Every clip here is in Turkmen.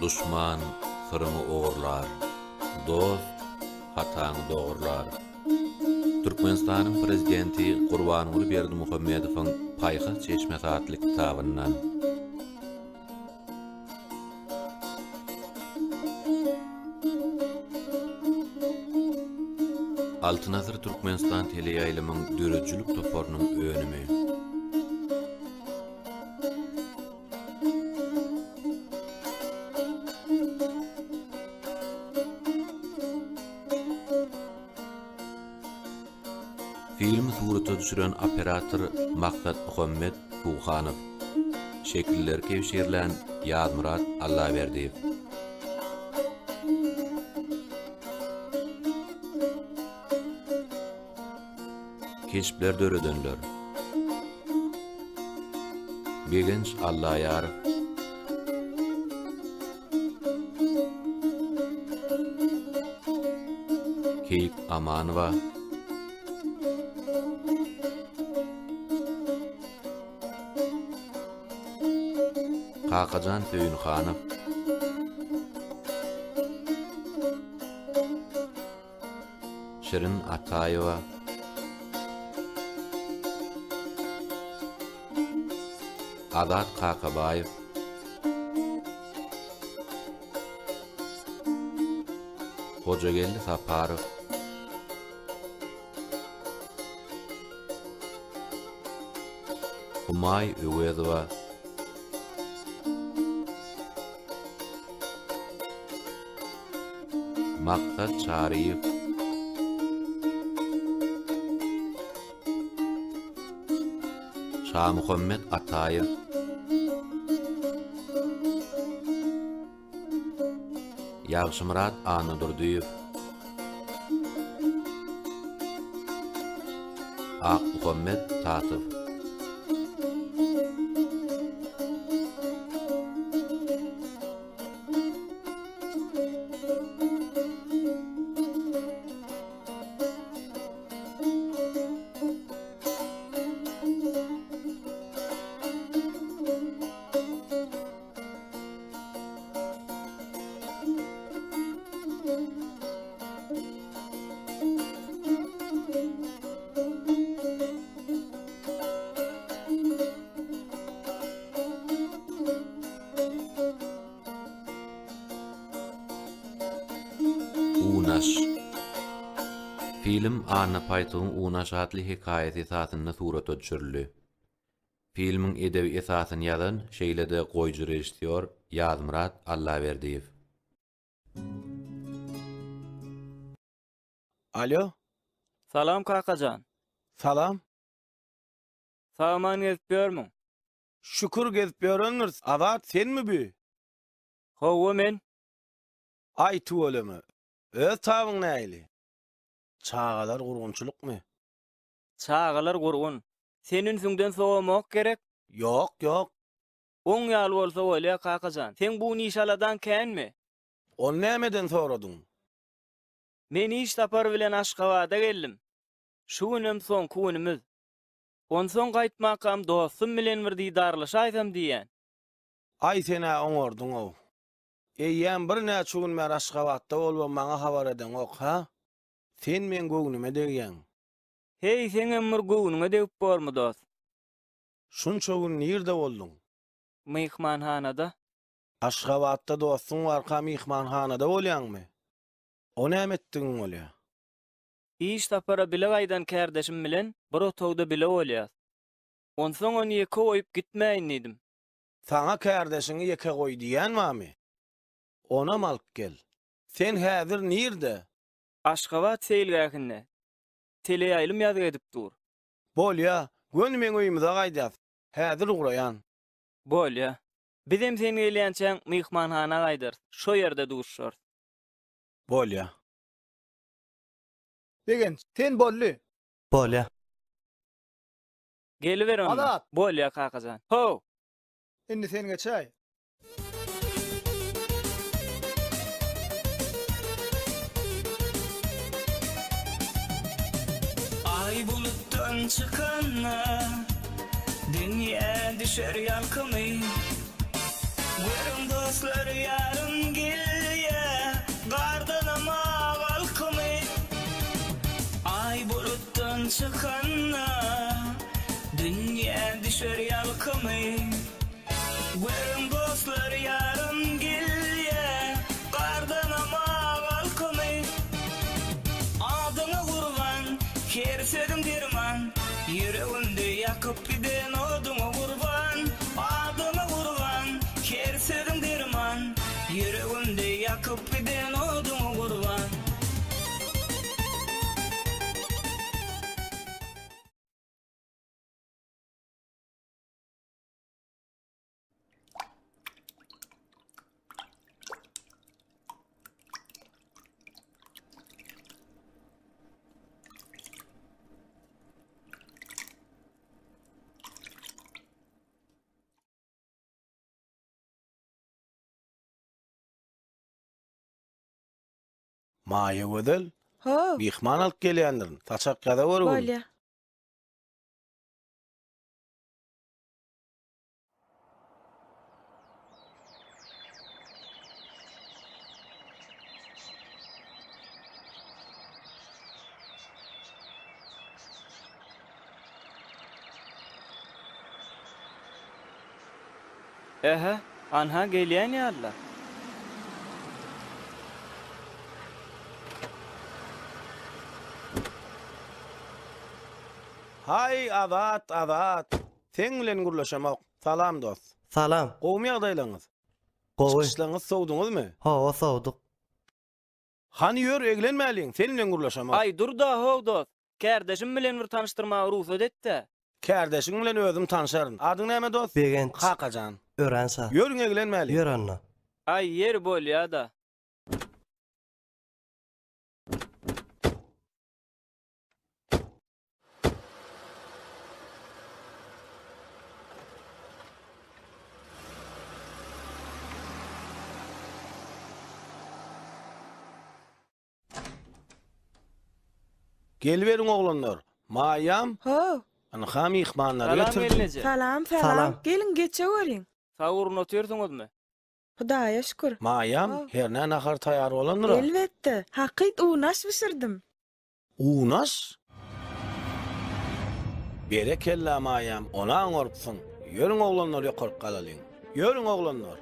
Duşman syryňy ogurlar, dost hataňy dogurlar. Türkmenistanyň Prezidenti Gurbanguly Berdimuhamedowyň Paýhas çeşmesi atly kitabyndan. Altyn asyr Türkmenistan teleýaýlymyň döredijilik toparynyň önümi. Filmi surata düşüren operator Maksatmuhammet Suhanow. Şekilleri kebşirlän Ýazmyrat Allaberdiýew. Keşpler döredenler. Begenç Allaýarow. Keýik Amanowa. Kakajan Söýünhanow. Şirin Ataýewa. Azat Kakabaýew. Hojageldi Saparow. Humaý Öwezowa. Maksat Çaryýew. Şamuhammet Ataýew. Ýagşymyrat Annadurdyýew. Akmuhammet Tatow. Unaş. Film Anna Paýtygyň Unaş atly hekaýasy esasynda surata düşürildi. Filmiň edebi esasyny ýazan, şeýle-de goýujy režissýor Ýazmyrat Allaberdiýew. Alýo. Salam Kakajan. Salam. Sag-aman gezip ýörmüň? Şükür gezip ýörendiris. Azat senmi bü? Hawa men. Aý tüweleme. Öz tabyň nähili? Çagalar gurgunçylykmy? Çagalar gurgun. Sen ünsüňden sowamok gerek? Ýok, ýok. Oň ýaly bolsa bolýa kakajan. Seň bu gün iş aladaň känmi? Ony nämeden soradyň? Men iş sapary bilen Aşgabada geldim. Şu günem soňky günümiz. Onsoň gaýtmakam dostum bilen bir didarlaşaýsam diýýän. Aý sen-ä oňardyň-ow. Eýýäm birnäçe gün bäri Aşgabatda bolubam maňa habar edeňok, hä? Sen meň göwnüme degýäň. Heý, seňem bir göwnüňe degip bormy, dost? Şunça gün nirde bolduň? Myhmanhanada. Aşgabatda dostuň barka myhmanhanada bolýaňmy? O näme etdigiň bolýa? Iş sapara bile gaýdan kärdeşim bilen bir otagda bile bolýas. Onsoň ony ýeke goýup gitmäýin diýdim. Saňa kärdeşiňi ýeke goý diýen barmy? Onam alyp gel. Sen häzir nirde? Aşgabat seýilgähinde. Teleýaýlym ýazgy edip dur. Bolýa, göni meň öýümize gaýdýas. Häzir ugraýan. Bolýa. Bizem sen gelýänçäň myhmanhana gaýdarys. Şo ýerde duşuşarys. Bolýa. Begenç, sen boldy. Bolýa. Geliber onda. Azat! Bolýa kakajan. How! Indi sen geçäý. Aý bulutdan çykanda, Dünýä düşer ýalkymy. Görüň dostlar ýarym gelýä Gardanam ak alkymy Aý bulutdan çykanda Dünýä düşer ýalkymy Görüň dostlar ýarym gelýä Gardanam ak alkymy Adyňa gurban Her sözüň derman Ýüregimde ýakyp giden oduňa gurban Adyňa gurban Her sözüň derman Ýüregimde ýakyp giden oduňa gurban. Maýagözel, Ho, myhman alyp gelýändirin. Saçak ýazawer gül. bolýa. Ähä, anha gelýän ýaly-la. Haý, Azat, Azat! Seň bilen gürleşemok. Salam dost. Salam. Gowumy ýagdaýlaryňyz? Gowy. Çykyşlaryňyzy sowduňyzmy? Hawa, sowduk. Hany ýör, eglenmäliň, sen bilen gürleşemok. Aý, dur-da, how dost. Kärdeşim bilen bir tanyşdyrmaga rugsat et-dä. Kärdeşiň bilen özüm tanşaryn. Adyň näme dost? Begenç. Kakajan. Örän şat. Ýörüň eglenmäliň. Ýör onda. Aý, ýeri bolýa-da. Geliberiň oglanlar. Maýam. How. Ynha myhmanlary Salam getirdim. gelneje. Salam, salam. Salam. Geliň geçeweriň. Sag urun otyrsyňyzmy? Hudaýa şükür. Maýam, How. hernä nahar taýýar bolandyr-a? Elbetde. Hakyt unaş bişirdim. Unaş? Berekella Maýam, ony aňarypsyň. Ýörüň oglanlar ýokaryk galalyň. Ýörüň oglanlar.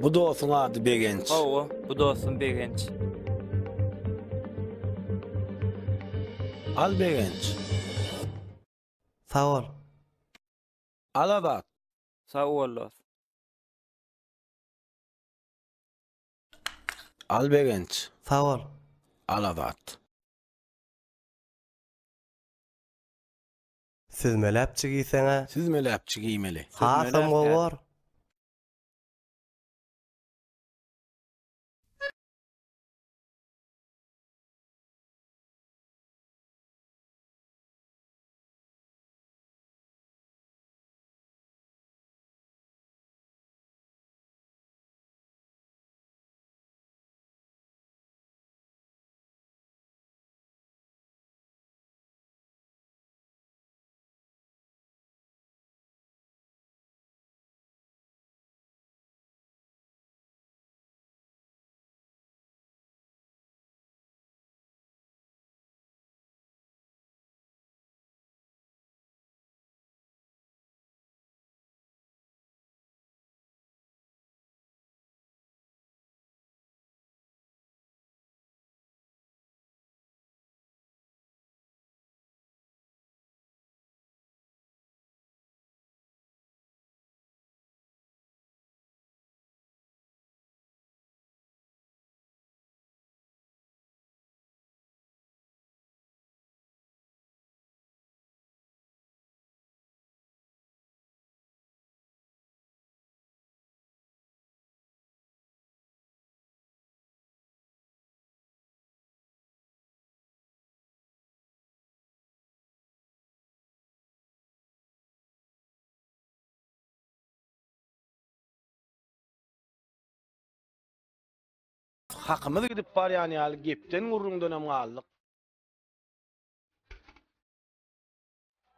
Bu dostuň ady Begenç. Hawa, bu dostum Begenç. Al Begenç. Sag bol. Al Azat. Sag bol dost. Al Begenç. Sag bol. Al Azat. Süzmeläpçi giýseň-ä. Süzmeläpçi giýmeli. Hasam gowy bor. Hakymyz gidip barýan ýaly gepden gürrüňdenem galdyk.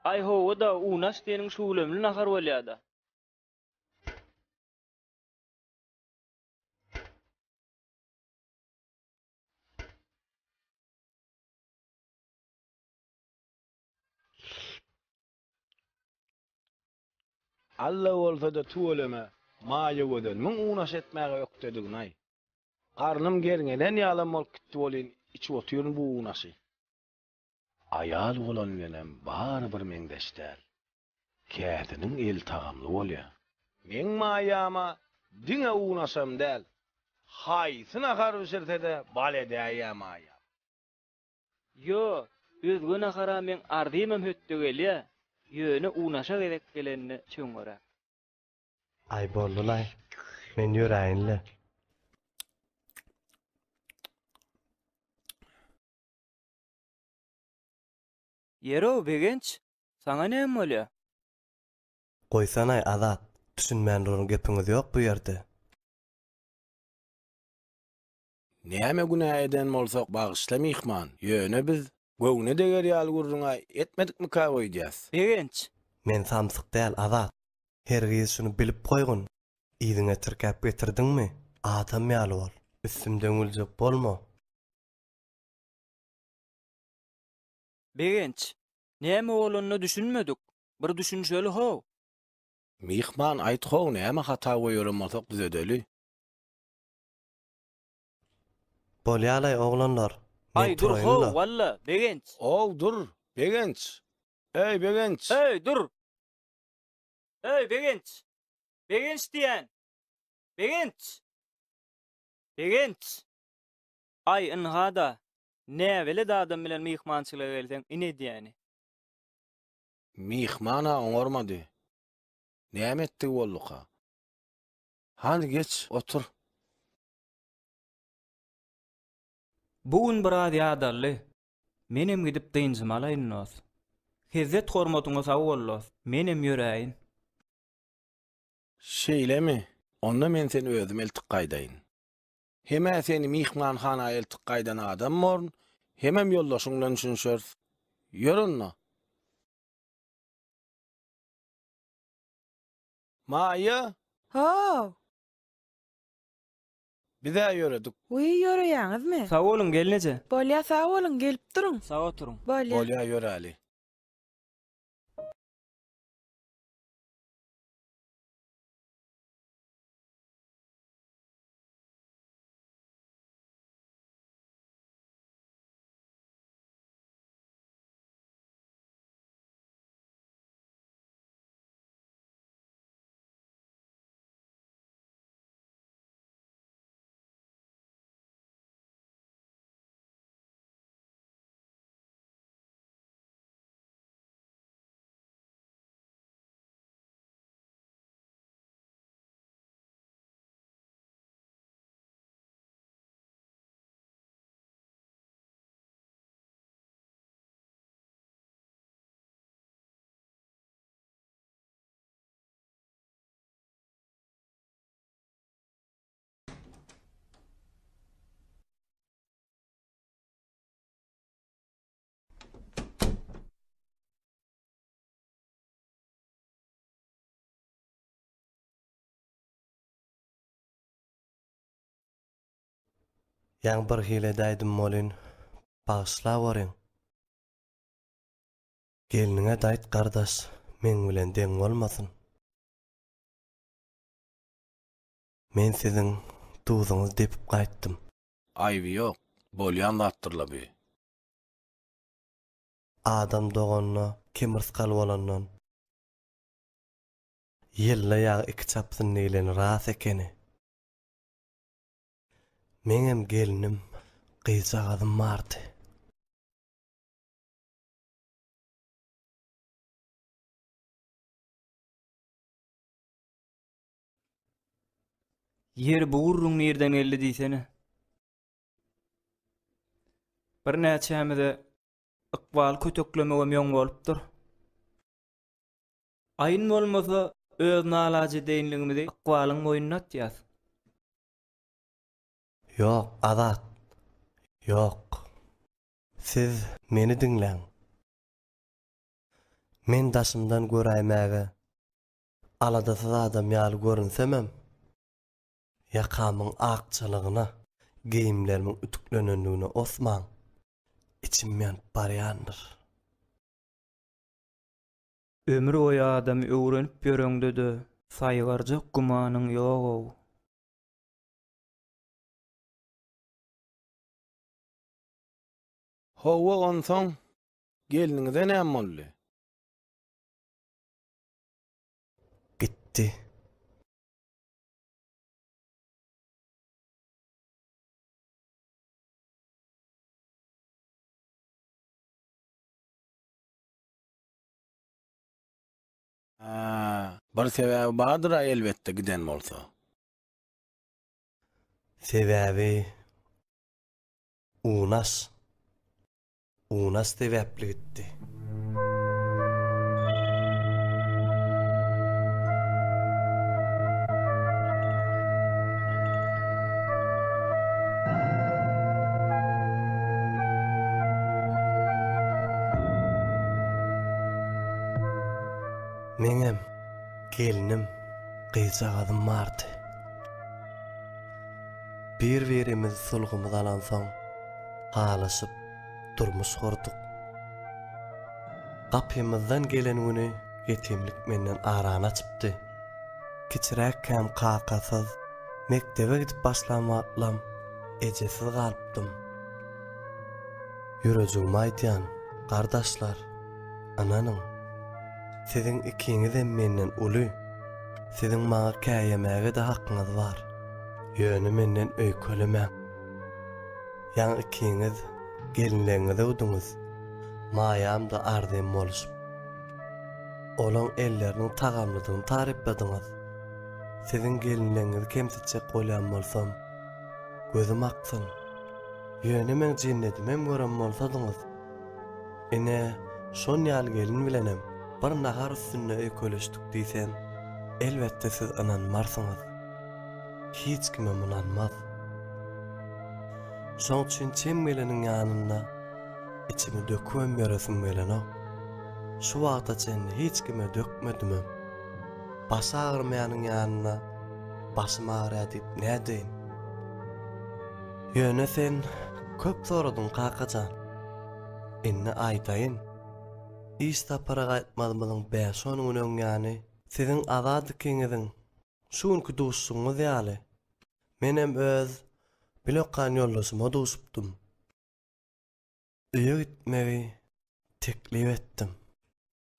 Aý hawa-da, unaş diýeniň şüwlemli nahar bolýa-da. Alla bolsa-da tüweleme, Maýagözelmiň unaş etmäge ökdedigini-aý. Garnym gerňelen ýalam bolup gitdi welin, içip otyryn bu unaşy. Aýal bolan bilenem bary bir meňzeş däl. Käsiniň eli tagamly bolýa. Meň Maýama diňe unaşam däl, haýsy nahar bişirse-de bal edäýýä Maýam. Ýo, özge nahara meň arzymam hötde gelýä, ýöne unaşa gezek gelende çöňňeräk. Aý boldy-laý, men ýöräýin-le. Ýer-ow, Begenç, saňa näme bolýa? Goýsanaý, Azat, düşünmän duran gepiňiz ýok bu ýerde. Näme günä eden bolsak bagyşla myhman, ýöne biz göwne deger ýaly gürrüň-ä etmedikmika öýdýäs. Begenç! Men samsyk däl, Azat. Hergiz şuny bilip goýgun. Yzyňa tirkäp getirdiňmi, adam ýaly bol. Üstümden güljek bolma. Begenç, näme bolanyna düşünmedik. Bir düşünişeli how. Myhman, aýt how, näme hata goýberen bolsak düzedeli. Bolýalaý oglanlar, men Aý dur how, turaýyn-la. walla, Begenç. How, dur, Begenç. Eý, Begenç. Eý, dur. Eý, Begenç. Begenç diýýän. Begenç. Begenç. Aý, ynha-da, näbelet adam bilen myhmançylyga gelseň, ine edýäni. Myhman-a oňarmady. Näme etdigi bolduka? Hany, geç, otur. Bu gün biraz ýadaldy. Menem gidip dynjymy alaýyn, dost. Hezzet-hormatyňa sag bol, dost. Menem ýöräýin. Şeýlemi? Onda men seni özüm eltip gaýdaýyn. Hem-ä seni myhmanhana eltip gaýdan adam borun, hemem ýoldaşyň bilen düşünişeris. Ýör onda. Maýa! How! Biz-ä ýöredik. Wiý, ýöreýäňizmi? Sag boluň, gelneje. Bolýa, sag boluň, gelip duruň. Sag oturyň. Bolýa. Bolýa, ýöräli. Ýaňy bir hili edäýdim welin, bagyşlaweriň. Gelniňe-de aýt gardaş, meň bilen deň bolmasyn. Men siziň duzuňyzy depip gaýtdym. Aýby ýok, bolýan zatdyr-la bi. Adam doganda kemrysgal bolandan. Ýylda ýag iki çapsyn diýleni ras ekeni. Meňem gelnim, gyzjagazym bardy. Ýeri bu gürrüň nirden geldi diýsene. Birnäçämize ykbal köteklemegem ýoň bolupdyr. Aýyn bolmasa öz nalajedeýinligimizi ykbalyň boýnuna atýas. Ýok, Azat, ýok. Siz meni diňläň. Men daşymdan göräýmäge aladasyz adam ýaly görünsemem, ýakamyň akjalygyna, geýimlerimiň ütüklenenligine osmaň, içim ýanyp barýandyr. Ömür boýy adamy öwrenip ýöreňde-de saýgarjak gümanyň ýog-ow. Hawa, onsoň gelniňize näme boldy? Gitdi. Hä, bir sebäbi bardyr-a elbetde giden bolsa. Sebäbi unaş. Unaş sebäpli gitdi. Meňem gelnim, gyzjagazym bardy. Bir-birimizi sulhumyz alansoň, halaşyp durmuş gurduk. Gapymyzdan gelen güni ýetimlik menden arany açypdy. Kiçiräkkäm kakasyz, mekdebe gidip başlan wagtlam ejesiz galypdym. Ýürejigime aýdýan, gardaşlar, ynanyň, siziň ikiňizem menden uly, siziň maňa käýemäge-de hakyňyz bar. Ýöne menden öýkelemäň. Ýaňy ikiňiz gelinlegiňizi öwdüňiz, Maýam-da Arzym boluşyp. Olaň elleriniň tagamlydygyny tarypladyňyz. Siziň gelinlegiňizi kemsitjek bolýan bolsam, gözüm aksyn. Ýöne meň jennedimem gören bolsadyňyz. Ine, şon ýaly gelin bilenem bir nahar üstünde öýkeleşdik diýsem, elbetde siz ynanmarsyňyz. Hiç kimem ynanmaz. Şoň üçin çem geleniň ýanynda içimi dökübem ýöresim gelenok. Şu wagta çenli hiç kime dökmedimem. Başy agyrmaýanyň ýanynda başym agyrýar diýip nädeýin? Ýöne sen köp soradyň kakajan. Indi aýdaýyn. Iş sapara gaýtmazymyzyň bäş-on gün öň ýany siziň Azat ikiňiziň şu günki duşuşygyňyz ýaly, menem öz bilokan ýoldaşyma duşupdym. Öýe gitmegi teklip etdim.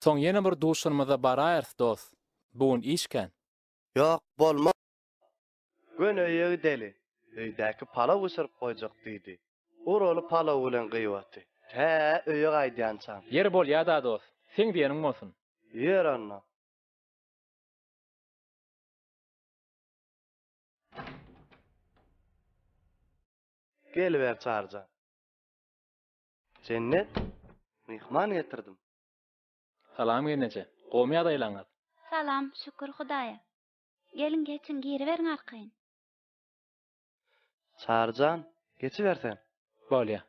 Soň ýene bir duşanymyzda baraýarys, dost. Bu gün iş kän. Ýok, bolmaz. Göni öýe gideli. Öýdäki palaw bişirip goýjak diýdi. Uraly palaw bilen gyýbaty. Tä öýe gaýdýançaň. Ýeri bolýa-da, dost. Seň diýeniň bolsun. Ýör onda. Geliber Çaryjan. Jennet, myhman getirdim. Salam gelneje. Gowmy ýagdaýlaňyz? Salam, şükür Hudaýa. Geliň geçiň giriberiň arkaýyn. Çaryjan, geçiber sen. Bolýa.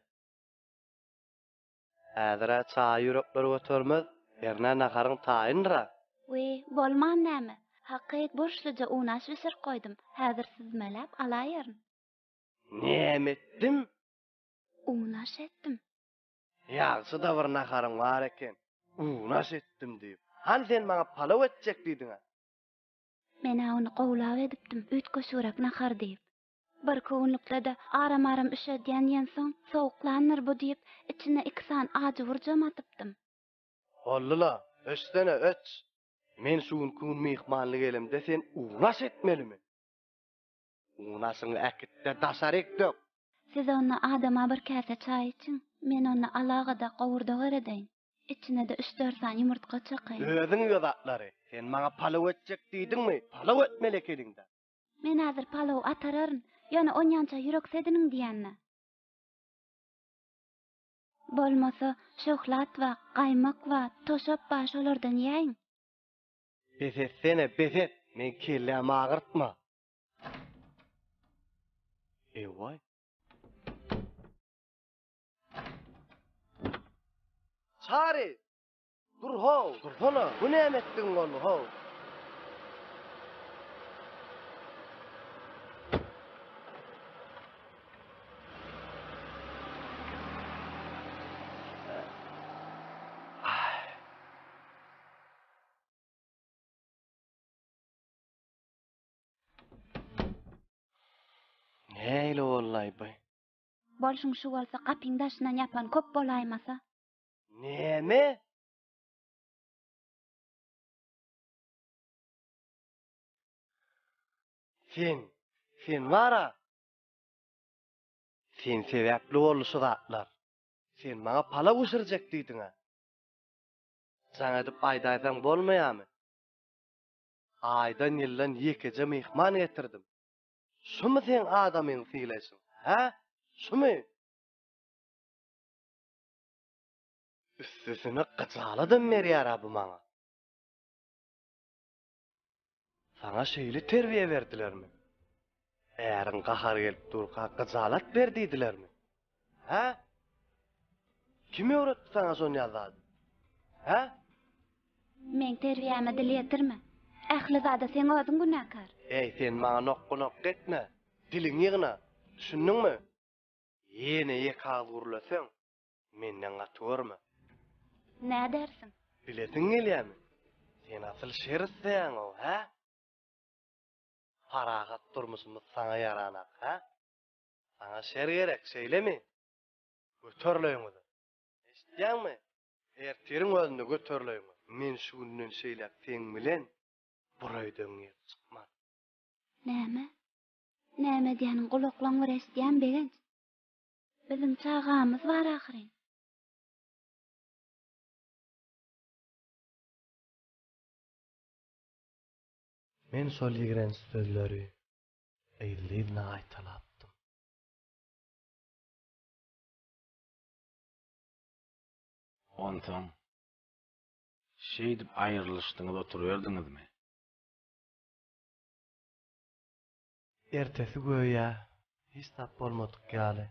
Häzir-ä çaý ýürekler götermez, hernä naharyň taýyndyr-a. Wiý, bolman näme. Hakyt burçluja unaş bişirip goýdum, häzir süzmeläp alaýaryn. Näme etdiň? Unaş etdim. Ýagşy-da bir naharyň bar eken, unaş etdim diýip. Hany sen maňa palaw etjek diýdiň-ä? Men-ä ony gowulap edipdim, üýtgeşigräk nahar diýip. Birki günlükde-de aram-aram üşedýän diýensoň, sowuklandyr bu diýip, içine iki sany ajy burjam atypdym. Boldy-la, öçsene, öç! Men şu günki gün myhmanly gelemde sen unaş etmelimi? Unaşyňy äkit-de daşaryk dök! Siz onda adama bir käse çaý içiň, men onda alagada gowurdak eredeýin. Içine-de üç-dört sany ýumurtga çakaýyn. Özüň iý o zatlary. Sen maňa palaw etjek diýdiňmi, palaw etmeli ekeniň-dä. Men häzir palaw atararyn, ýöne onýança ýürek sediniň diýende. Bolmasa, şöhlat bar, gaýmak bar, toşap bar, şolardan iýäýiň. Bes etsene, bes et, meň kellämi agyrtma. Ewaý. Çary! Dur how, dursana, bu näme etdigiň boldy how? Nähili boldy-aý bu? Bolşuň şu bolsa gapyň daşyndan ýapan köp bolaýmasa. Näme? Sen, sen bar-a. Sen sebäpli boldy şu zatlar. Sen maňa palaw bişirjek diýdiň-ä. Jaň edip aýdaýsaň bolmaýamy? Aýdan-ýyldan ýekeje myhman getirdim. Şumy seň adamyňy sylaýşyň, hä? Şumy? Üstesine gyjaladam berýär-ä bu maňa. Saňa şeýle terbiýe berdilermi? Äriň gahary gelip durka gyjalat ber diýdilermi? Hä? Kim öwretdi saňa şon ýaly zady? Hä? Meň terbiýäme dil ýetirme. Ähli zada seň özüň günäkär. Eý, sen maňa nokgy-nokgy etme. Diliňi ýygna. Düşündiňmi? Ýene ýeke agyz gürleseň, menden gaty görme. Nädersiň? Bilesiň gelýämi? Sen asyl şer isleýäň-ow, hä? Parahat durmuşymyz saňa ýaranak, hä? Saňa şer gerek, şeýlemi? Göterleýiňizi. Eşidýäňmi? Ertiriň özünde göterleýiňizi. Men şu günden şeýläk seň bilen bir öýden girip çykman. Näme? Näme edýäniň gulaklaň bir eşidýän Begenç. Biziň çagamyz bar ahyryn. Men şol ýigrenç sözleri yzly-yzyna gaýtalapdym. Onsoň, şeýdip aýrylyşdyňyz oturyberdiňizmi? Ertesi göýä hiç zat bolmadyk ýaly,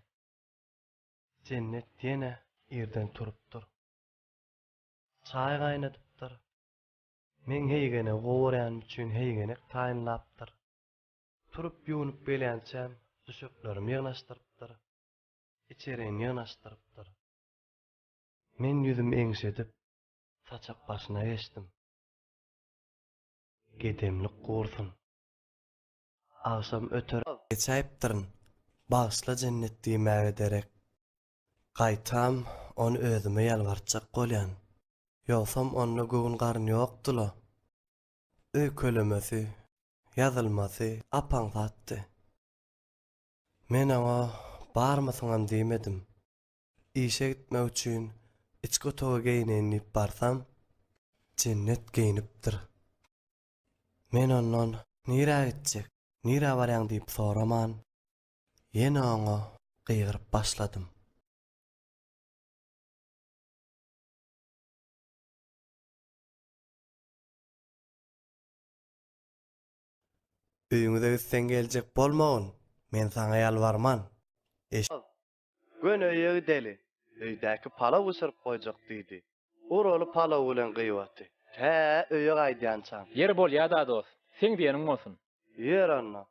Jennet ýene irden turupdyr. Çaý gaýnadypdyr. Meň heýgenegi gowurýanym üçin heýgenek taýynlapdyr. Turup ýuwnup gelýänçäm düşeklerimi ýygnaşdyrypdyr. Içerini ýygnaşdyrypdyr. Men ýüzümi eňşedip, saçak başyna geçdim. Gedemlik gursun. Agşam öter. Geçäýipdirin. Bagyşla Jennet diýmäge derek, gaýtam ony özüme ýalbartjak bolýan. Ýogsam onda göwün-garyn ýokdy-la. Öýkelemesi, ýazylmasy ap-aňsatdy. Men oňa barmysyňam diýmedim. Işe gitmek üçin içki otaga geýineýin diýip barsam, Jennet geýnipdir. Men ondan nirä gitjek, nirä barýaň diýip soraman, ýene oňa gygyryp başladym. Öýüňize gitseň geljek bolmagyn, men saňa ýalbarman. Eş. Göni öýe gideli, öýdäki palaw bişirip goýjak diýdi. Uraly palaw bilen gyýbaty. Tä öýe gaýdýançaň. Ýeri bolýa-da dos, seň diýeniň bolsun. Ýör onda.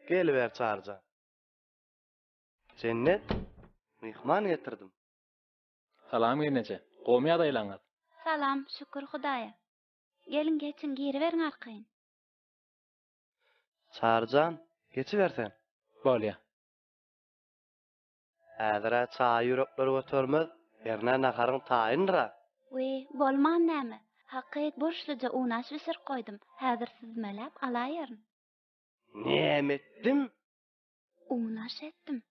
Geliber Çaryjan. Jennet, myhman getirdim. Salam gelneje. Gowmy ýagdaýlaňyz? Salam, şükür Hudaýa. Geliň geçiň giriberiň arkaýyn. Çaryjan, geçiber sen. Bolýa. Häzir-ä çaýy ýürekler götermez, hernä naharyň taýyndyr-a. Wiý, bolman näme. Hakyt burçluja unaş bişirip goýdum, häzir süzmeläp alaýaryn. Näme etdim? Unaş etdim.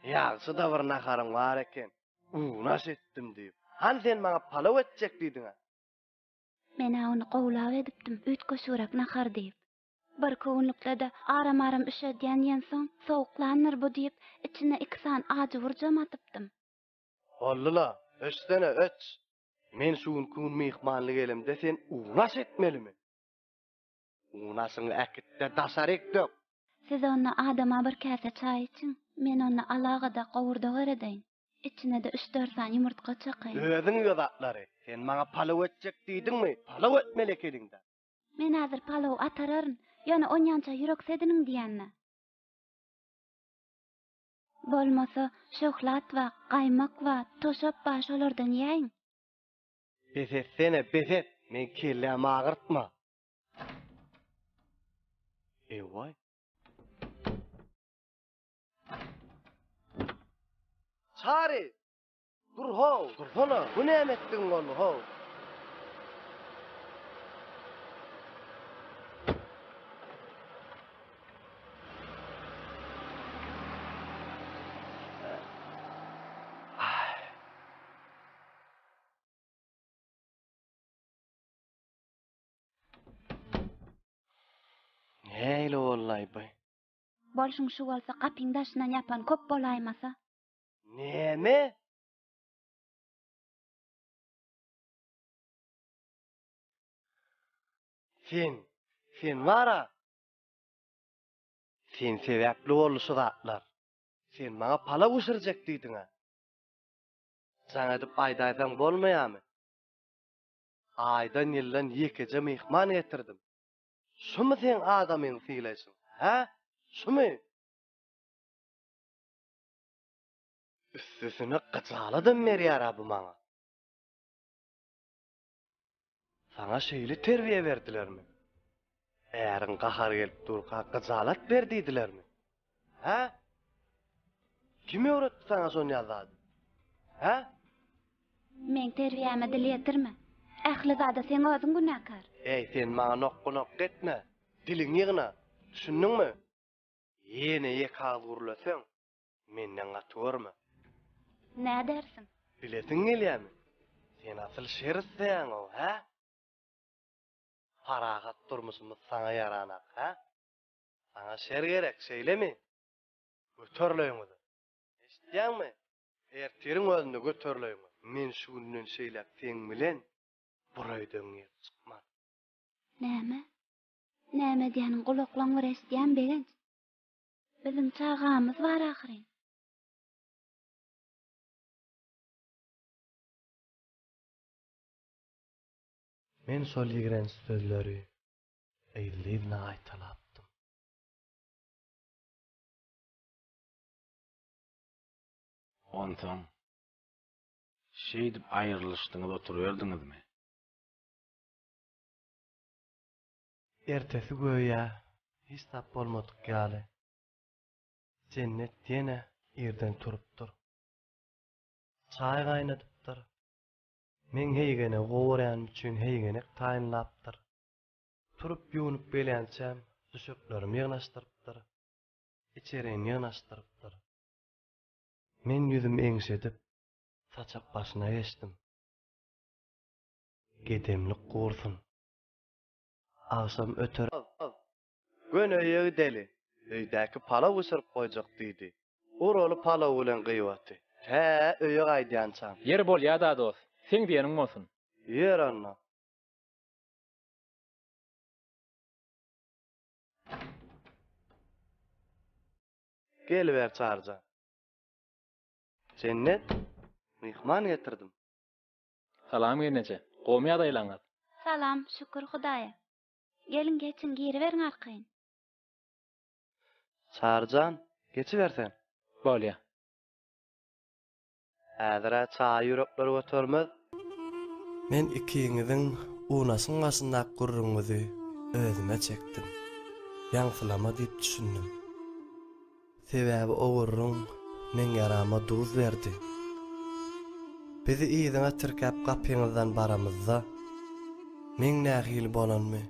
Ýagşy-da bir naharyň bar eken. Unaş etdim diýip. Hany sen maňa palaw etjek diýdiň-ä? Men-ä ony gowlap edipdim, üýtgeşigräk nahar diýip. Birki günlükde-de aram-aram üşedýän diýensoň, sowuklandyr bu diýip, içine iki sany ajy burjam atypdym. Boldy-la, öçsene, öç! Men şu günki gün myhmanly gelemde sen unaş etmelimi? Unaşyňy äkit-de daşaryk dök! Siz onda adama bir käse çaý içiň, men onda alagada gowurdak eredeýin. Içine-de üç-dört sany ýumurtga çakaýyn. Özüň iý o zatlary. Sen maňa palaw etjek diýdiňmi? Palaw etmeli ekeniň-dä. Men häzir palaw atararyn, ýöne onýança ýürek sediniň diýende. Bolmasa, şöhlat bar, gaýmak bar, toşap bar, şolardan iýäýiň. Bes etsene, bes et, meň kellämi agyrtma. Ewaý. Çary! Dur how, dursana, bu näme etdigiň boldy how? Nähili boldy-aý bu? Bolşuň şu bolsa gapyň daşyndan ýapan köp bolaýmasa. Näme? Sen, sen bar-a. Sen sebäpli boldy şu zatlar. Sen maňa palaw bişirjek diýdiň-ä. Jaň edip aýdaýsaň bolmaýamy? Aýdan-ýyldan ýekeje myhman getirdim. Şumy seň adamyňy sylaýşyň, hä? Şumy? Üstesine gyjaladam berýär-ä bu maňa. Saňa şeýle terbiýe berdilermi? Äriň gahary gelip durka gyjalat ber diýdilermi? Hä? Kim öwretdi saňa şony ýaly zady? Hä? Meň terbiýäme dil ýetirme. Ähli zada seň özüň günäkär. Eý, sen maňa nokgy-nokgy etme. Diliňi ýygna. Düşündiňmi? Ýene ýeke agyz gürleseň, menden gaty görme. Nädersiň? Bilesiň gelýärmi? Sen asyl şer isleýäň-ow, hä? Parahat durmuşymyz saňa ýaranak, hä? Saňa şer gerek, şeýlemi? Göteril öýüňize. Eşidýäňmi? Ertiriň özünde göteril öýüňe. Men şu günden şeýläk seň bilen bir öýden girip çykman. Näme? Näme diýýäniň gulaklaň bir eşidýän Begenç. Biziň çagamyz bar ahyryn. Men şol ýigrenç sözleri yzly-yzyna gaýtalapdym. Onsoň, şeýdip aýrylyşdyňyz oturyberdiňizmi? Ertesi göýä hiç zat bolmadyk ýaly, Jennet ýene irden turupdyr. Çaý gaýnadypdyr. Meň heýgenegi gowurýanym üçin heýgenek taýynlapdyr. Turup ýuwnup gelýänçäm düşeklerimi ýygnaşdyrypdyr. Içerini ýygnaşdyrypdyr. Men ýüzümi eňşedip, saçak başyna geçdim. Gedemlik gursun. Agşam öter. Göni öýe gideli. Öýdäki palaw bişirip goýjak diýdi. Uraly palaw bilen gyýbaty. Tä öýe gaýdýançam. Ýeri bolýa-da dos. Seň diýeniň bolsun. Ýör onda. Geliber Çaryjan. Jennet, myhman getirdim. Salam gelneje. Gowmy ýagdaýlaňyz? Salam, şükür Hudaýa. Geliň geçiň giriberiň arkaýyn. Çaryjan, geçiber sen. Bolýa. Häzir-ä çaý ýürekler götermez. Men ikiňiziň unaşyň başyndaky gürrüňiňizi özüme çekdim. Ýaňsylama diýip düşündim. Sebäbi o gürrüň meň ýarama duz berdi. Bizi yzyňa tirkäp gapyňyzdan baramyzda, meň nähili bolanymy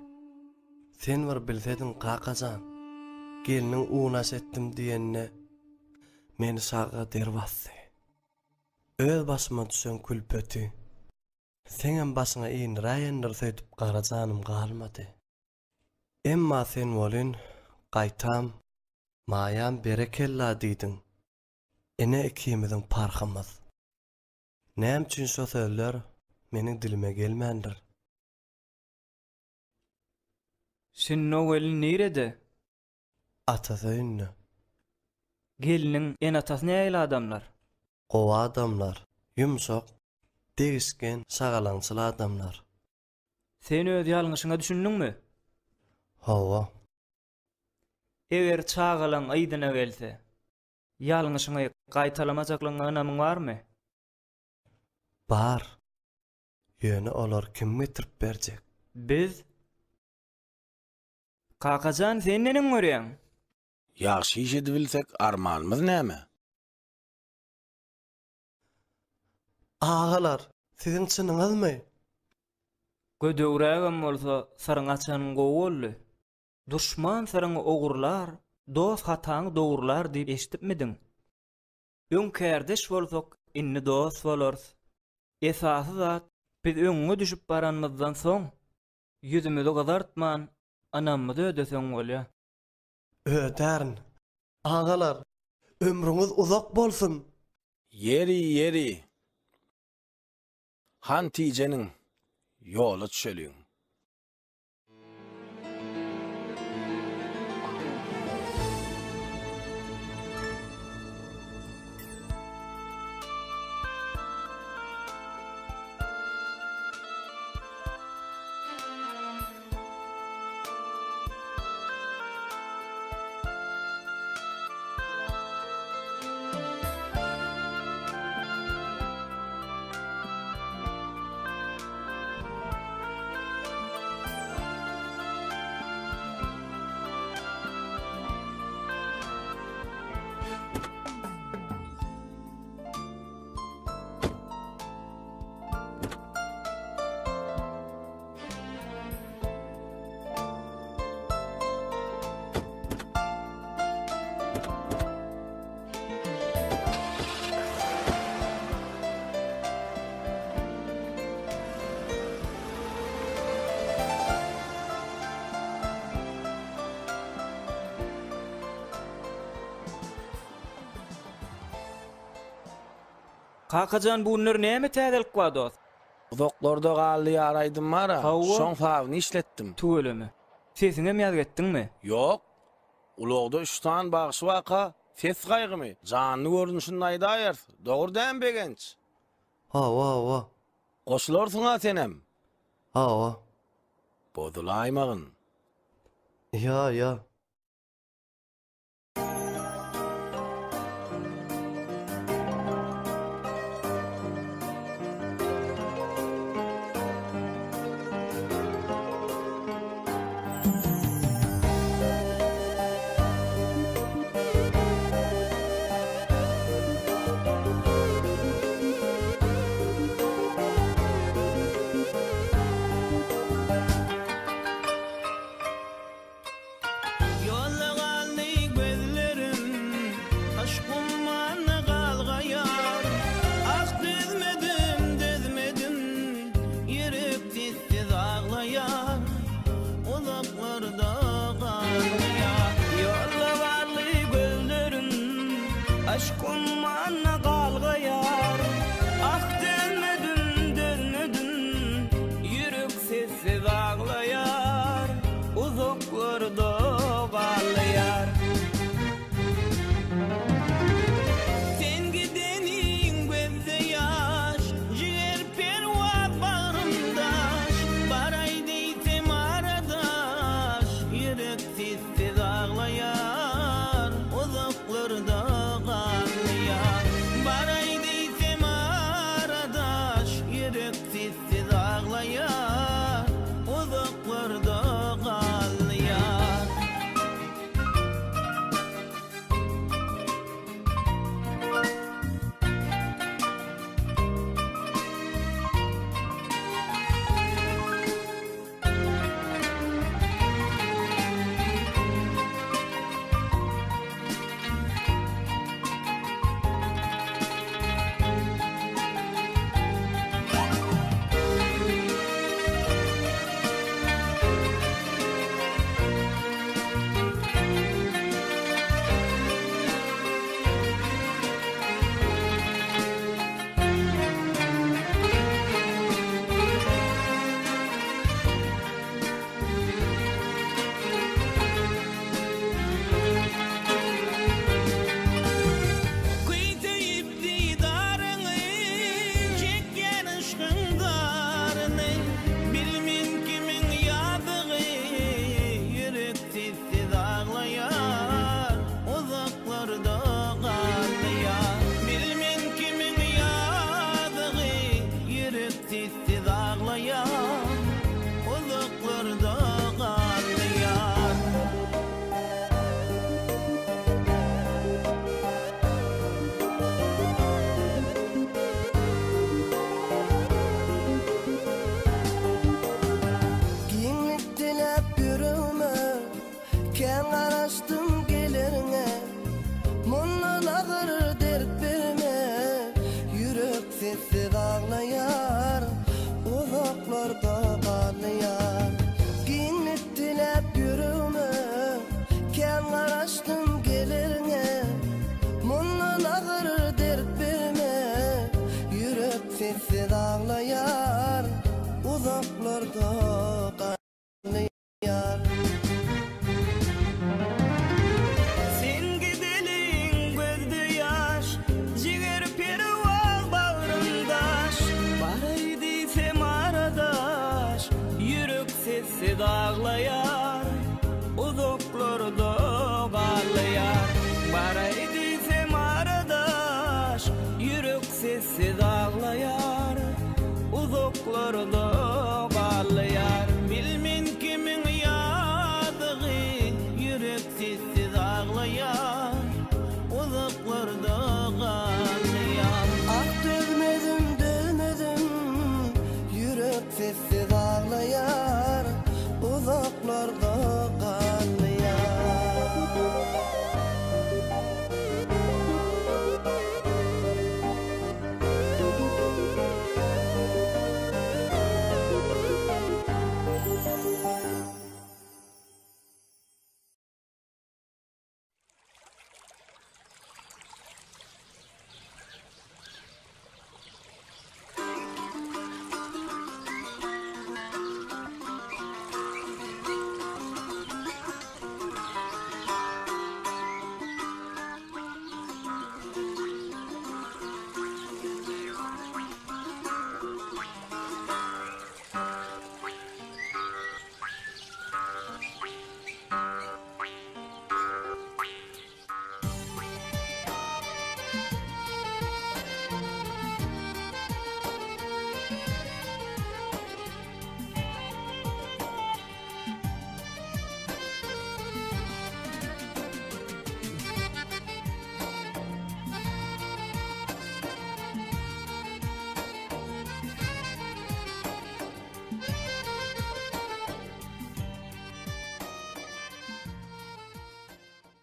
sen bir bilsediň kaka jan. Gelniň unaş etdim diýenine meni şagga der basdy. Öz başyma düşen külpeti seňem başyňa indiräýendir söýdüp gara janym galmady. Emma sen welin gaýtam Maýam berekella diýdiň. Ine ikimiziň parhymyz. Näme üçin şo sözler meniň dilime gelmändir? Şinno welin nirede? Atasy öýünde. Gelniň ene-atasy nähili adamlar? Gowy adamlar. Ýumşak, degişgen, şagalaňçyl adamlar. Sen öz ýalňyşyňa düşündiňmi? Hawa. Eger çagalaň yzyna gelse, ýalňyşyňy gaýtalamajaklygyňa ynamyň barmy? Bar. Ýöne olary kim getirip berjek? Biz. Kakajan sen neneň görýäň? Ýagşy iş edibilsek armanymyz näme? Agalar, siziň çynyňyzmy? Gödegrägem bolsa syryňy açanyň gowy boldy. Duşman syryňy ogurlar, dost hataňy dogrular diýip eşidipmidiň? Öň kärdeş bolsak, indi dost bolarys. Esasy zat, biz öňüňe düşüp baranymyzdan soň, ýüzümizi gyzartman, ynamymyzy ödeseň bolýa. Ödärin. Agalar, ömrüňiz uzak bolsun! Ýeri, ýeri. Han tijeniň, ýola düşeliň. Kakajan bu günler näme täzelik bar dost? Uzaklarda galdy ýar aýdym bar-a, Hawa. şoň sazyny işletdim. Tüweleme. Sesiňem ýazgy etdiňmi? Ýok. Ulagda üç sany bagşy barka, ses gaýgymy, janly görnüşinde aýdaýarys. Dogry dämi Begenç? Hawa, hawa. Goşularsyň-a senem. Hawa. Bozulaýmagyn. Ýa, ýa.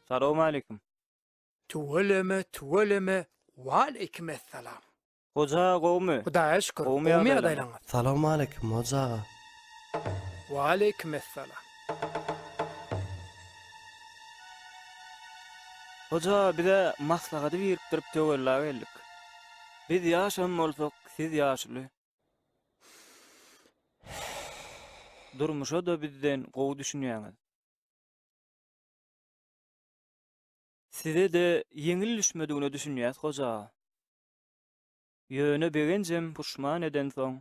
Salowmaleýkim. Tüweleme, tüweleme, waleýkimessalam. Hoja aga gowumy? Hudaýa şükür, Gowumy gowumy ýagdaýlaryňyz? ýagdaýlaryňyz? Salowmaleýkim Hoja aga. Waleýkimessalam. Hoja bize maslahady birikdirip töwella geldik. Biz ýaşam bolsak, siz ýaşuly. Durmuşa-da bizden gowy düşünýäňiz. Size-de ýeňil düşmedigine düşünýäs hoja aga. Ýöne Begenjem puşman edensoň,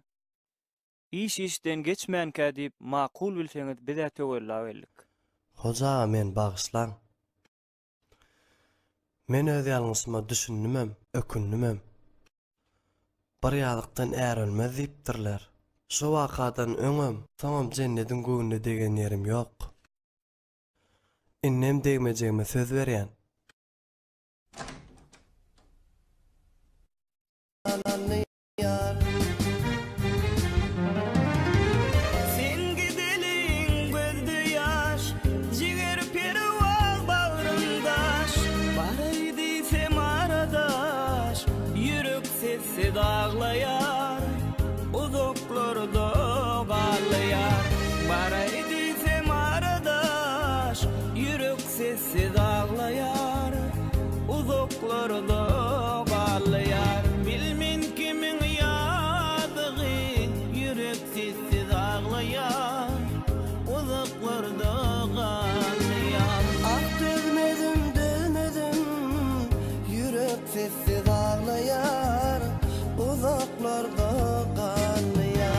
iş işden geçmänkä diýip makul bilseňiz biz-ä töwella geldik. Hoja aga meni bagyşlaň. Men öz ýalňyşyma düşündimem, ökündimem. Bir ýazykdan är ölmez diýipdirler. Şo wakadan öňem, soňam Jennediň göwnüne degen ýerim ýok. Indem degmejegime söz berýän. Sen gideliň gözde ýaş, Jiger perwaz bagrym daş. Baraý diýsem ara daş, Ýürek sessiz aglaýar, Uzaklarda galýar. Baraý diýsem ara daş, Ýürek sessiz aglaýar, Uzaklarda galýar. Bilmen kimiň ýazygy, Ýürek sessiz aglaýar, Uzaklarda galýar. Ah dözmedim, dözmedim, Ýürek sessiz aglaýar, Uzaklarda galýar.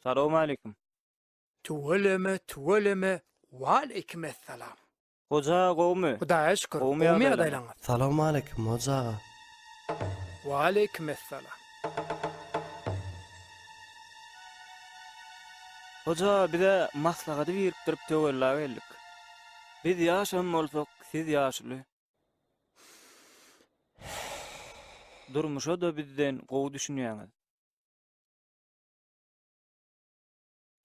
Salowmaleýkim. Tüweleme, tüweleme, waleýkimessalam. Hoja aga gowumy? Hudaýa şükür, Gowumy gowumy ýagdaýlaryňyz? ýagdaýlaryňyz? Salowmaleýkim Hoja aga. Waleýkimessalam. Hoja bize maslahady birikdirip töwella geldik. Biz ýaşam bolsak, siz ýaşuly. Durmuşa-da bizden gowy düşünýäňiz.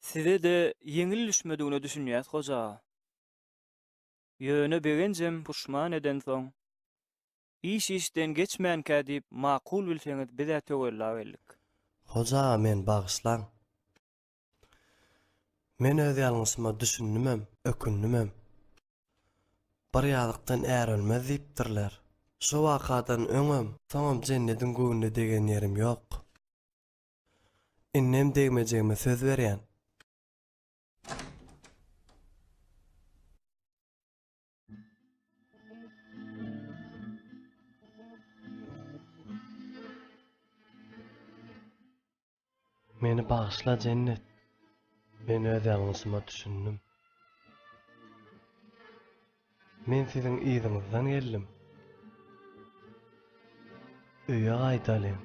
Size-de ýeňil düşmedigine düşünýäs hoja aga. Ýöne Begenjem puşman edensoň, iş işden geçmänkä diýip makul bilseňiz biz-ä töwella geldik. Hoja aga meni bagyşlaň. Men öz ýalňyşyma düşündimem, ökündimem. Bir ýazykdan är ölmez diýipdirler. Şo wakadan öňem, soňam Jennediň göwnüne degen ýerim ýok. Indem degmejegime söz berýän. Meni bagyşla Jennet. Men öz ýalňyşyma düşündim. Men siziň yzyňyzdan geldim. Öýe gaýdalyň.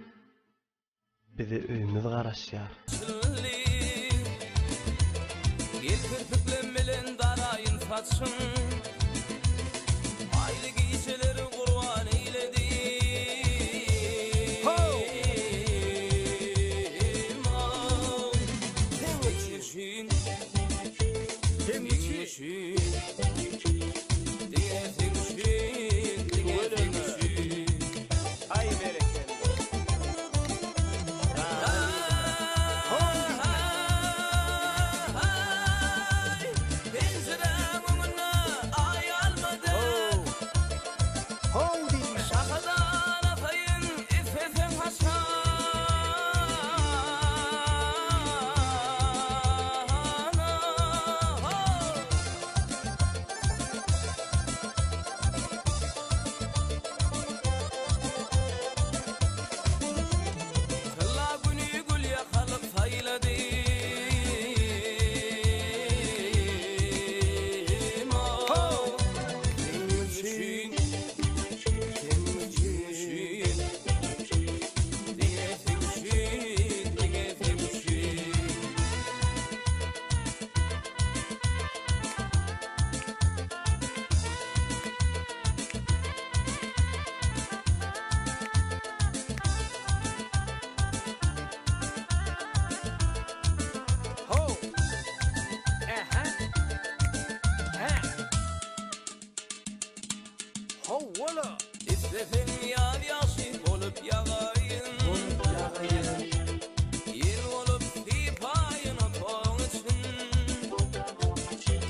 Bize öýümiz garaşýar. Gel kirpiklem bilen daraýyn saçyň Aýly gijeleri gurban eýledim Seň üçin Seň üçin Diňe. Howala. Isleseň ýaz ýagşy bolup ýagaýyn. Bolup ýagaýyn. Ýel bolup sypaýyn otagyň için.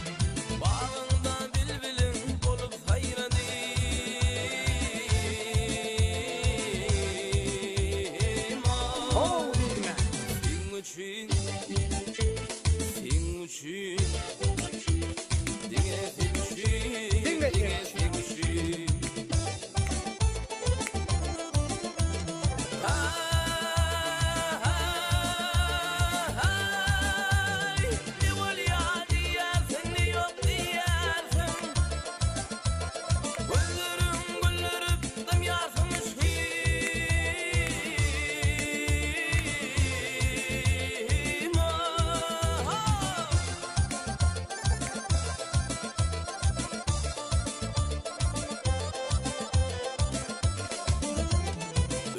Bagyňda bilbiliň bolup saýradym. How diýme. Seň üçin, seň üçin. Diňe seň üçin, Diňe diňe seň üçin. Haý, ne bolýar diýýärsiň, ne ýok diýýärsiň. Gözleriň güldürip dymýarsyň üçin.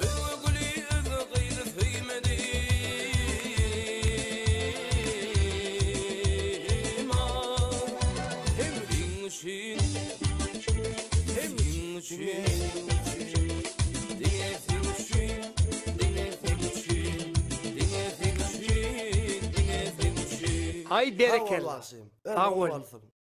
Özge güli, özge gyzy söýmedim ah. Seň üçin, seň üçin, diňe seň üçin, diňe seň üçin, diňe seň üçin, diňe seň üçin. Haý Sag bol berekella. bagşym. Sag Ömrüň bol. bolsun.